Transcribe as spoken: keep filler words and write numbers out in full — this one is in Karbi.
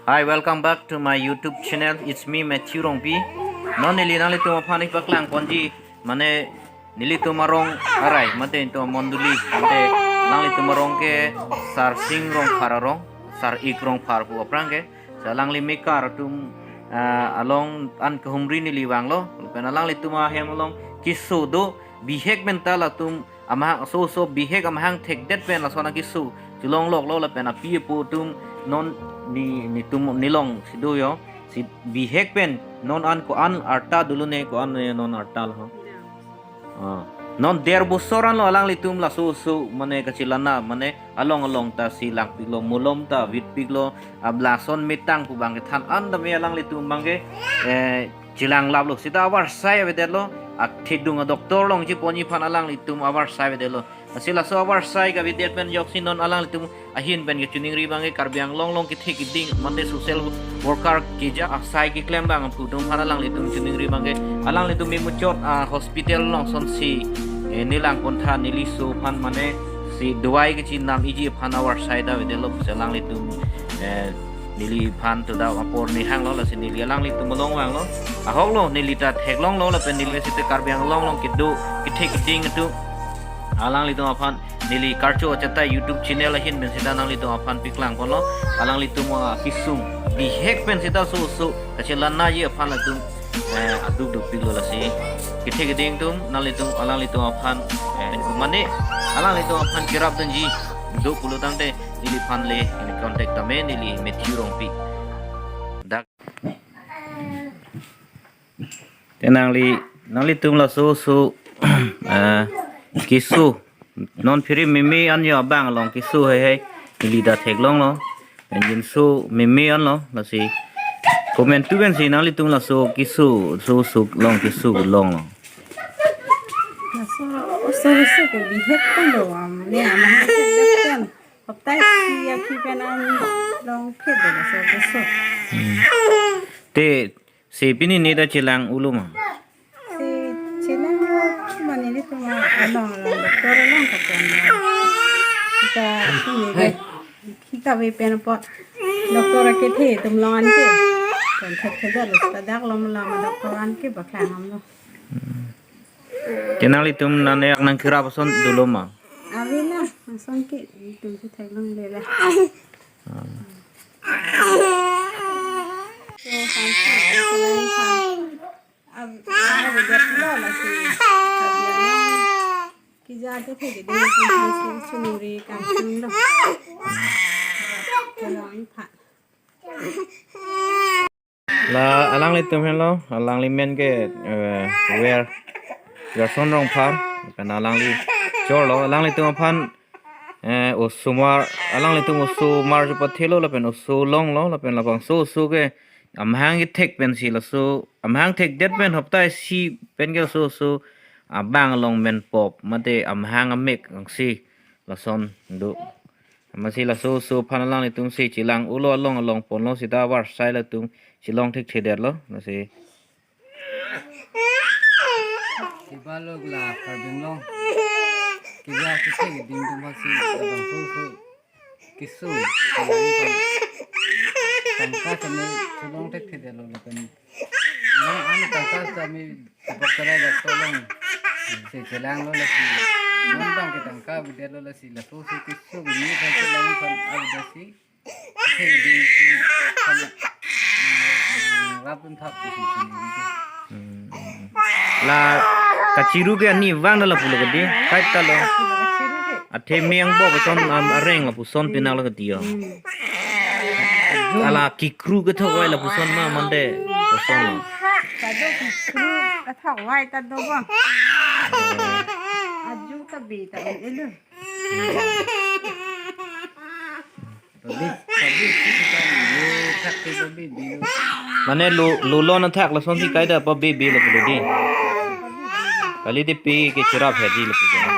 Hi, welcome back to my YouTube channel. It's me, Matthew Rongpi. Non neli nanglitum aphan ik paklang ponji, mane nelitum arong arai, mate itum mondoli, mate nanglitum arong ke Sarsing Rongphar arong, Sar-ik Rongphar pu aphrang ke. Sa alangli mekar atum, ah, along an kehumri neli vanglo, lapen alanglitum ahem along keso do, bihek pen ta latum amahang, so so bihek amahang thekdet pen lason akeso chelong loklo, lapen api apo atum non ni, netum nelong si do yo, si bihek pen non an ko-an arta dolo ne, ko-an ne non arta lo. Ah. Non der bosor anlo alanglitum laso oso mane kachelang na, mane along along ta si langpiklo, molom ta vitpiklo, ablason metang pu abang ke than an dame alanglitum abang ke, eh, chelang laplo. Seta avarsai avedetlo, athedung adoctor longji ponji aphan alanglitum avarsai avedetlo. Lasi laso avarsai kavedet pen ajoksi non alanglitum ahin pen kachiningri abang ke Karbi Anglong along kethe keding, mate social worker keja asai keklem abang pu atum aphan alanglitum chiningri abang ke, alanglitum imuchot, ah, hospital along son si, eh, nelang pontha neli so aphan mane si dawai kachinam iji aphan avarsai ta avedetlo, si alanglitum, eh, neliphan to da apor nihanglo, lasi neli alanglitum along vanglo. Ahoklo, neli ta theklonglo, lapen neli seta Karbi Anglong along kedo kethe keding atum alanglitum aphan neli karcho achatai YouTube channel ahin pen seta nanglitum aphan paklang ponlo. Alanglitum akesung bihek pen seta so so kachelang naji aphan latum, eh, aduk dukpiklo, lasi kethe keding atum nanglitum alanglitum aphan, eh, mane alanglitum aphan kerap dunji do pulo tangte neliphan le contact tame, neli Matthew Rongpi. Dak. Te nangli, nanglitum laso oso, ah, keso. Non phere meme an yo abang along keso heihei. Neli ta theklonglo. Pen jinso meme anlo, lasi komantu pensi nanglitum laso keso, so oso along keso longlo. Laso oso oso ke bihek pen do, mane amahang thekdet pen. Hoptai isi aphi pen an longphe do laso oso. Hmm. Te si pini ne ta chelang-ulo ma? Si chelanglo, mane nelitum along along doctor along kaponlo. Kita pini ke, kita ave pen apot doctor akethe atum along anke. Kon thekthedetlo, seta dak lom lom doctor anke paklang damlo. Te nanglitum nane ak nangkerap ason dolo ma? Ave na, ason ke itum si theklongle la. Ah. So, fancy, excellent, fancy. Ab, avedetlo lasi. Keja kethe keding atum aphan si chiningri kangtung lo. Kelong iphan. La alanglitum henlo, alangli men ke, eh, Wer, Werson Rongphar, pen alangli chorlo, alanglitum aphan, eh, osomar, alanglitum osomar chepathelo, lapen oso longlo, lapen labangso oso ke amahang kethek pensi laso, amahang thekdet pen hoptai isi pen ke laso oso abang along menpop, mate amahang amek angsi lason do. Amatsi laso oso aphan alanglitum si chelang-ulo, along along ponlo, seta avarsai latum chelong thekthedetlo, lasi. Kebalo la Karbi Anglong. Keja kethe keding atum aphan si labangso oso keso. Tangka tame chelong thekthedetlo lapen. Nang an tangka tame tebak kalai dak tolong. Si chelanglo lasi. Non abang ke tangka avedetlo lasi laso oso keso bini aphan chelang aphan avedetsi. Kethe keding atum aphan, mm, rap dunthak pusi chiningri ke. Hmm. La kachiru ke ani vang dala pulo kedi, kaita lo. Athe meng bo puson, am, areng lapuson pinang lo kedi yo. Hmm. Ala kikru kethok vai lapuson ma mande puson lo. Kado kikru kethok vai ta do bo. Oh. Aju ta bi ta un elu. Public, public, kita ni, tak tu public, bilo. Mane lo, lo lo na thak lason si kaita pa be be lo pulo di. Kali di pi ke cherap hai di lo pulo.